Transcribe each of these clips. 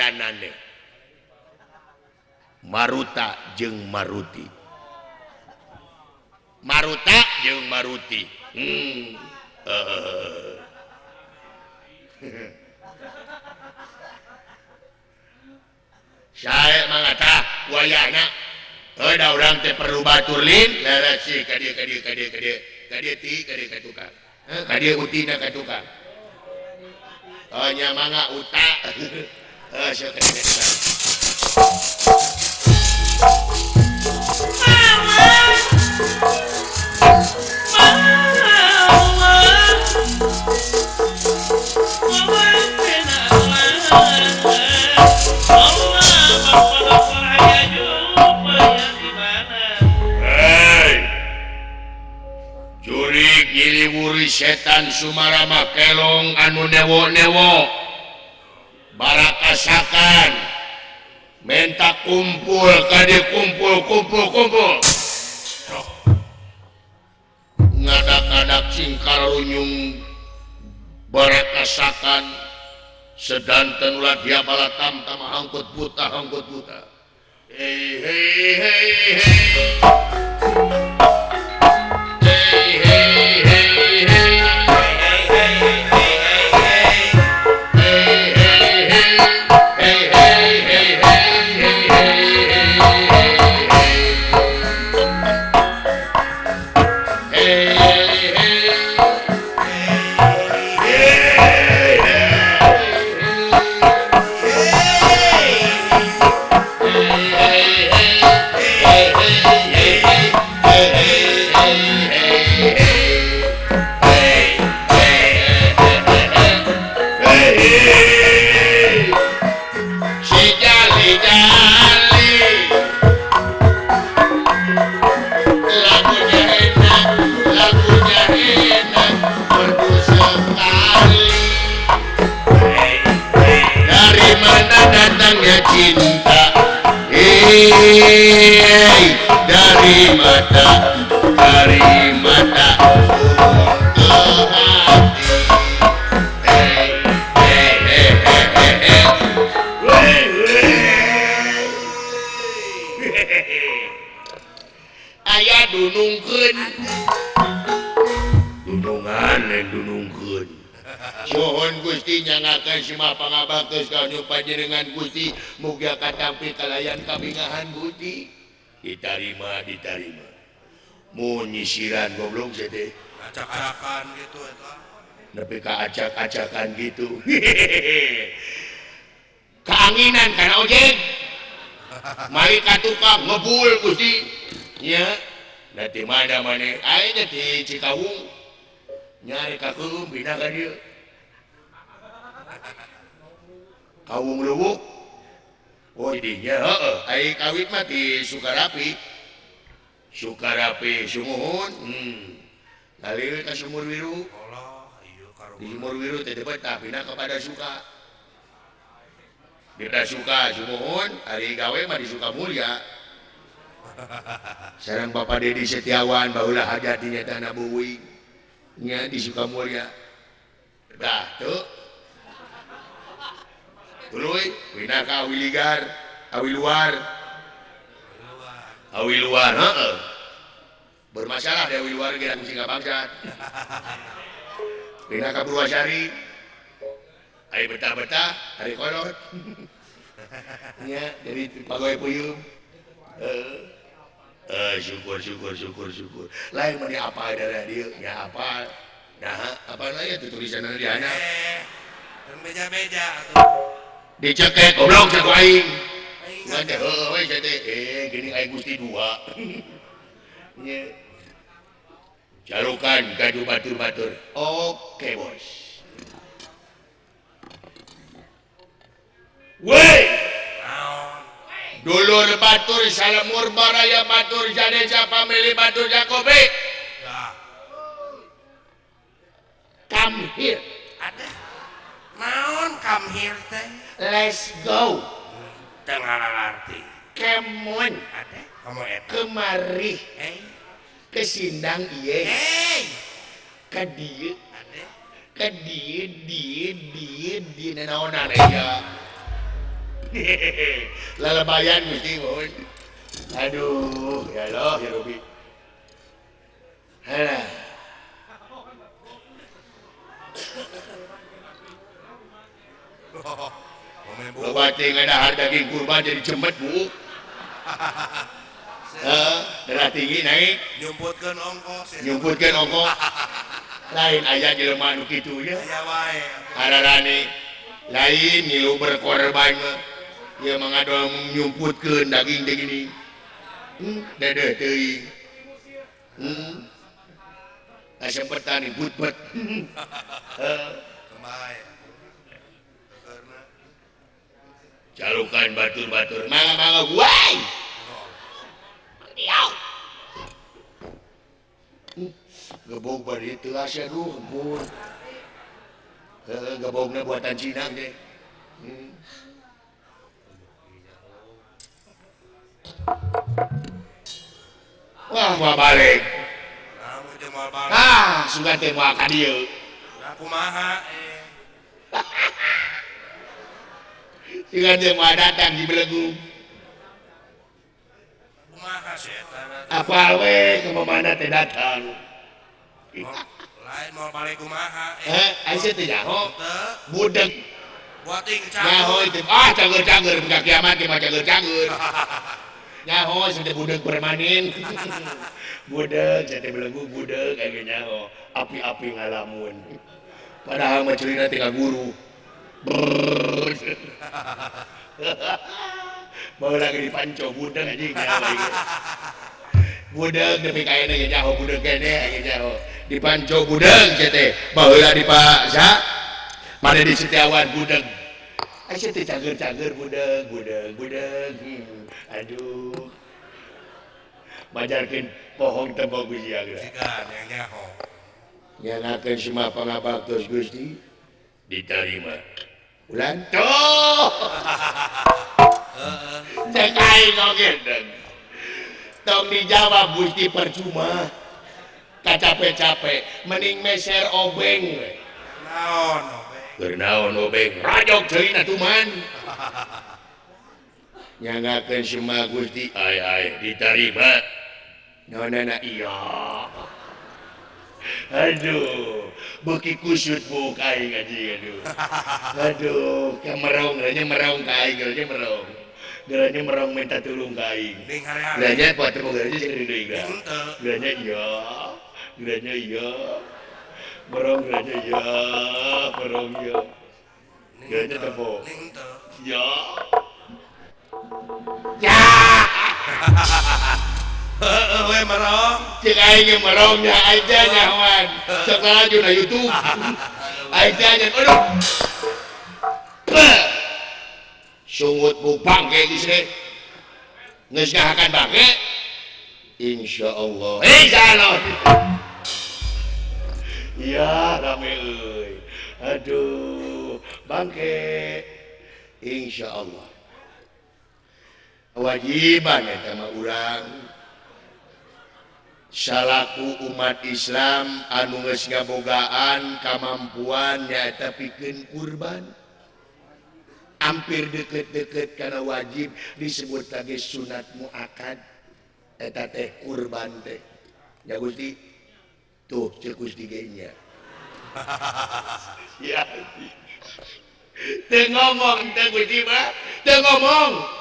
ngaranane Maruta jeung Maruti. Maruta jeung Maruti. Sae mangga wayahna heuh da urang teh perlu batur lin leres sih ka dieu ka dieu ka dieu ka dieu ka dieu ti ka dieu ka tukang. Heuh ka dieu utina ka tukang. Oh nya mangga uta. Heuh sok ka dieu ka tukang. Setan Sumarama kelong anu newo-newo barakasakan menta kumpul kade kumpul kumpul kumpul ngadak-ngadak singkar runyung barakasakan sedanten ulah dia balatam tama angkut buta hei hei hei hei hei hei hei hei cinta, hei, dari mata ke hati, hei, hei, hei, hei, hei, hei, aya dunungkeun, dunungan dunungkeun. Nuhun Gusti nyangakeun simah pangabakteus ka nu panjenengan Gusti mugia katampi kalayan kabingahan Gusti ditarima ditarima mun nyisiran goblok teh acak-acakan gitu eta nepi ka acak-acakan gitu kaanginan kana ojek mari ka tukang ngebul Gusti nya da ti mana maneh aing teh di Cikawung nyari ka keum pindah ka dieu Kawung Luwuk oh dinya heeh ai kawit mah di Sukarapi Sukarapi Sumuhun ngalir ka Sumur Wiru Allah ieu karuhun di Sumur Wiru teh betah pindah kepada Suka di Suka Sumuhun ari gawe mah di Sukamulya sareng Bapak Dedi Setiawan baheula hajat di nyata buwi nya di Sukamulya dah tuh tuluy pindah ka Awiligar Awiluar Awiluar heeh bermasalah di Awiluar ge sing bangsat pindah ka Purwasari ari betah-betah ari kolot nya jadi pagawe puyuh heeh syukur syukur syukur syukur lain mah apa darah dieu nya apa nah apa aya tuh tulisanna di handap beja-beja atuh dicekek goblok cek aing ngan teh heueuh we teh geuning aing Gusti dua nya jalukan gaduh batur-batur oke bos weh dulur batur salemur baraya batur jadeja pamili batur Jakobi come here ada naon come here teh let's go teu ngalarti kemon ada komo eta kemari ke sindang ieu hey ka dieu ada ka dieu dieu dieu dieu nanaonan aya Lalabayan Gusti mohon. Aduh, ya Allah ya Rabbi. Halah. Loba teh ngadahar daging kurban jadi cemet bu. Darah tinggi naik. Nyumputkeun ongkos. Nyumputkeun ongkos. Lain aya jelema nu kitu nya. Aya wae. Ararane lain ngilu berkorban mah. Ieu mah ngadol nyumputkeun daging teh gini. Dedeh teuing. Kasempetan dibutbet. Kumaha. Jalukan batur-batur mangga-mangga guai. Diau. Gebog bari teu asa duh ampun. Heuh gebogna buatan Cina teh. Wah, moal balik. Ah, sugan teh moal ka dieu. Nah, kumaha Sugan teh moal datang di Belegu. Kumaha setan? Apal we kemana teh datang. Lain moal balik kumaha? Aisyah teh nyaho. Budeg. Buating nyaho itu. Ah, cager-cager buka kiamat ge mah cager-cager. Nyaho sampai budeg permanen. Budeg sampai belenggu budeg kayak nyaho. Api-api ngalamun. Padahal mah ceulina teh ka guru. Baheula ge dipanco budeg anjing nyaho. Budeg nepi ka ayeuna ge nyaho budeg keneh ge nyaho. Dipanco budeg sia teh. Baheula dipaksa pada di Setiawan budeg. Aisyah teh cager-cager budeg, budeg, budeg. Aduh. Majarkeun pohong tembok Gusti Allah. Sigan yang nyaho. Nyanakeun semua pangabaktos Gusti diterima. Ulan tuh. Cek aing oge deung. Tong dijawab Gusti percuma. Kacape-cape mending meser obeng we. Naon obeng? Keur naon obeng? Rajok ceulina tuman. Nyangakeun semua Gusti ai ai diterima. Naonana iya. Aduh, beuki kusut buk aing anjing aduh. Aduh, ka merong geuranya merong ka aing geuranya merong. Geuranya merong minta tulung ka aing. Geuranya poe teu geuranya sing deui geura. Geuranya iya. Geuranya iya. Merong geuranya iya, merong iya. Geuranya tepo. Iya. Ya. Heeh we merong. Cek aing ge merong nya aing teh nyahoan. Sok laju na YouTube. Aing teh nya aduh. Sungut buk bangke geus teh. Geus ngahakan bangke. Insyaallah. Insyaallah. Ya rame euy. Aduh, bangke. Insyaallah. Kewajiban eta mah urang salaku umat Islam anu geus ngabogaan kamampuan nyaeta pikeun kurban. Hampir deket-deket kana wajib disebut lagi sunat muakkad eta teh kurban teh. Ya Gusti, tuh ceuk Gusti ge nya. Ya. Teu ngomong teh Gusti mah, teu ngomong.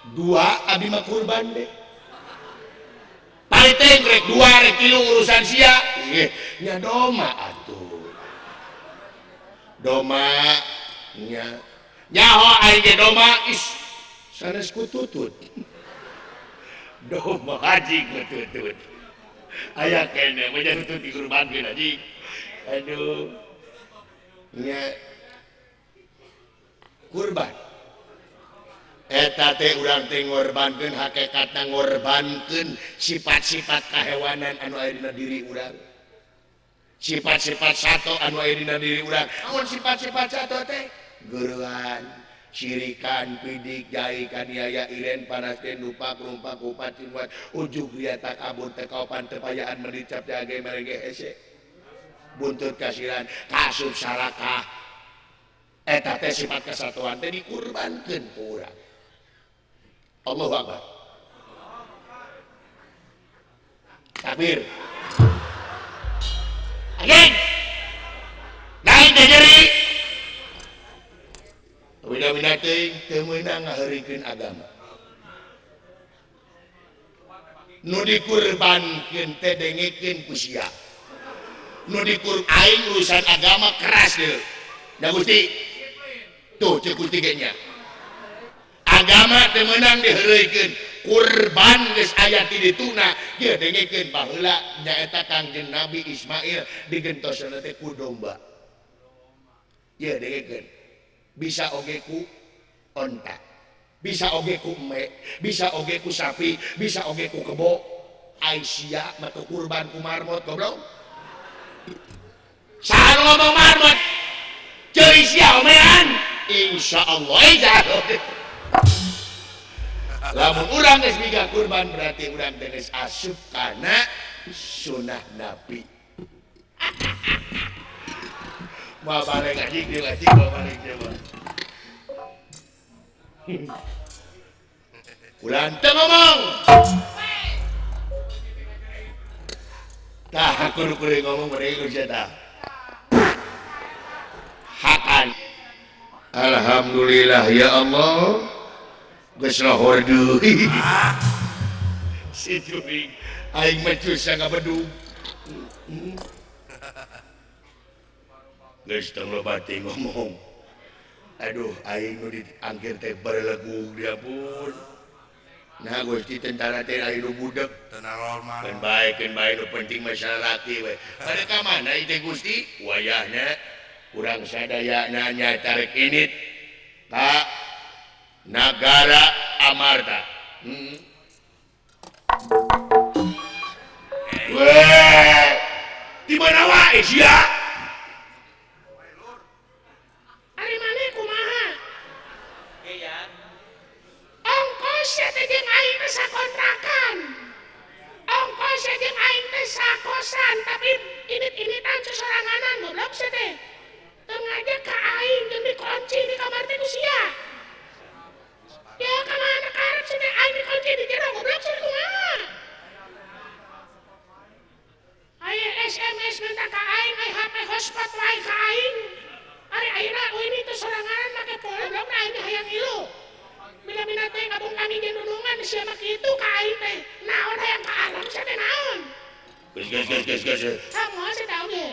Dua abi mah kurban deh. Paling rek dua rek tilu urusan sia. Nya doma atuh. Doma nya. Nyaho aing ge doma is sanes ku tutut. Doma haji ku tutut. Aya keneh mah nya tutut dikurbankeun haji. Aduh. Nya kurban. Eta teh urang teh ngorbankeun hakikatna ngorbankeun sifat-sifat kahewanan anu aya dina diri urang. Sifat-sifat sato anu aya dina diri urang. Naon sifat-sifat sato teh? Geurean, syirikan, pidik, jai, kaniaya, iren, panas, den, lupa, rumpak, kupat, cinwat, ujug, ria, takabur, tekaopan, tepayaan, mendicap, jage, merege, hese, buntut, kasiran, kasup, sarakah, Eta teh sifat kesatuan teh dikurbankeun ku urang. Allahu Akbar. Takbir. Anjing. Lain teh nyeri. Wida-wida teuing teu meunang ngaheurikeun agama. Nu dikurbankeun teh dengekeun ku sia. Nu dikur aing urusan agama keras deui. Da Gusti. Tuh cek Gusti ge nya. Agama teu meunang diheureuikeun. Kurban geus aya ti dituna. Ieu dengekeun baheula nyaeta Kangjeng Nabi Ismail digentosna teh ku domba. Ieu dengekeun. Bisa oge ku onta. Bisa oge ku eme, bisa oge ku sapi, bisa oge ku kebo. Ai sia mah kurban ku marmot goblok. Saha nu ngomong marmot? Ceui sia omean. Insyaallah insyaallah. Lamun urang geus miga kurban berarti urang teh geus asup kana sunah Nabi. Moal balik anjing deui anjing moal balik deui mah. Ulang teu ngomong. Tah kudu ngomong mereka ku sia tah. Hakan. Alhamdulillah ya Allah. Geus lohor deui. Si juring aing mah cusa ngabedug. Geus tong loba teh ngomong. Aduh aing nu diangkir teh barelegung dia pun. Nah Gusti tentara teh aing nu budeg. Teu normal. Keun bae nu penting masalah laki we. Bade ka mana ieu teh Gusti? Wayahna urang sadayana nya tarik init ka nagara Amarta. Weh, di mana wae sia? Ari maneh kumaha? Ongkos teh jeung aing teh sakontrakan. Ongkos jeung aing teh sakosan, tapi init-initan sesoranganan goblok sia teh. Teu ngajak ka aing jeung dikunci di kamar teh ku sia. Ya ka mana karep sia teh aing dikunci di jero goblok sia kumaha? Aya SMS minta ka aing, aya HP hotspot wae ka aing. Ari ayeuna ini teh soranganan make goblok na aing hayang ngilu. Bila-bila teh ngabung kami jeung nulungan sia mah kitu ka aing teh. Naon hayang ka alam sia teh naon? Geus geus geus geus geus. Ah moal sia teh oge.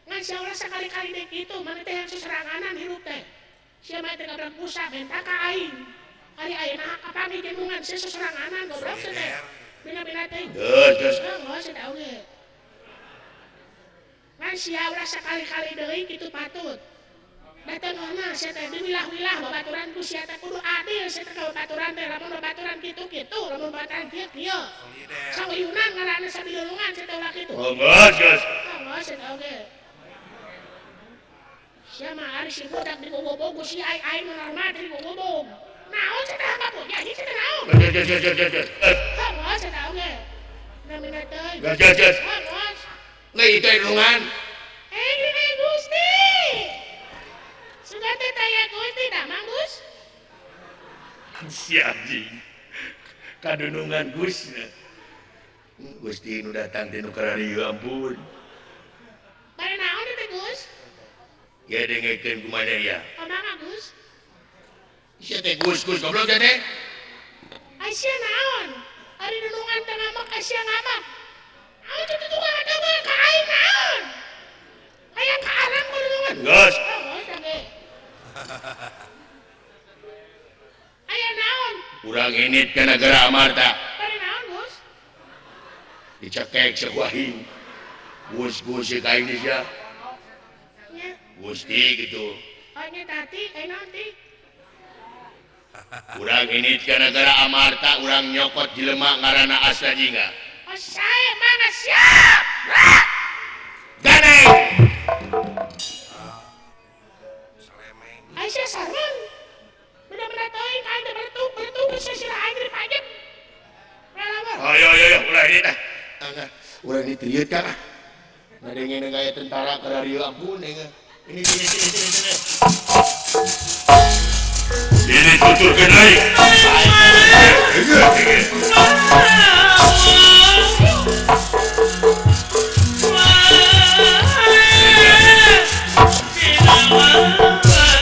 Ngan sia ulah sakali-kali deui kitu maneh teh hayang seseranganan hirup teh. Sia mah teh gabrak busa menta ka aing. Ari ayeuna kapanggih jeung nulungan sia seseranganan goblok sia teh. Bila-bila teh. Geus geus. Ah moal sia teh oge. Ngan sia ulah sakali-kali deui kitu patut. Datang ngona sia teh diwilah-wilah babaturan ku sia teh kudu adil sia teh ka babaturan teh lamun babaturan kitu-kitu lamun babaturan kieu kieu. Sawayunan ngaranna sabilulungan sia teh ulah kitu. Oh geus geus. Oh geus sia teh oge. Sia mah ari si budak dibogo-bogo si ai ai nu normal teh dibogo-bogo. Naon sia teh hamba punya sia teh naon? Geus geus geus geus geus. Oh geus sia teh oge. Namina teh. Geus geus geus. Oh geus. Leuh itu nulungan. Eh Gusti. Sudah teh taya Gusti dah Mang Gus. Si anjing. Kadunungan Gus. Gusti nu datang teh nu kararieu ampun. Bade naon teh Gus? Ya dengekeun kumaha ya. Kumaha Gus? Sia teh Gus Gus goblok teh teh. Ai sia naon? Ari nulungan teh ngamak ai sia ngamak. Aing teh tukang ngadamel ka aing naon? Hayang ka alam ku nulungan. Geus. Aya naon? Urang init ka nagara Amarta. Bade naon, Gus? Dicekek sakuaing. Gus Gus ka aing sia. Nya. Gusti gitu. Oh nya tati, aya naon ti? Urang init ka nagara Amarta, urang nyokot jelema ngaranna Astajingga. Oh sae mangga siap. Ganeng. Aisyah sareng. Bener-bener teuing aing teh bertuk geus sila aing di pajak. Ayo ayo ayo ulah ini dah. Urang ini trieut ka. Ngadengin gaya tentara kararieu ampun ini. Ini ini ini ini. Ini tuturkeun aing.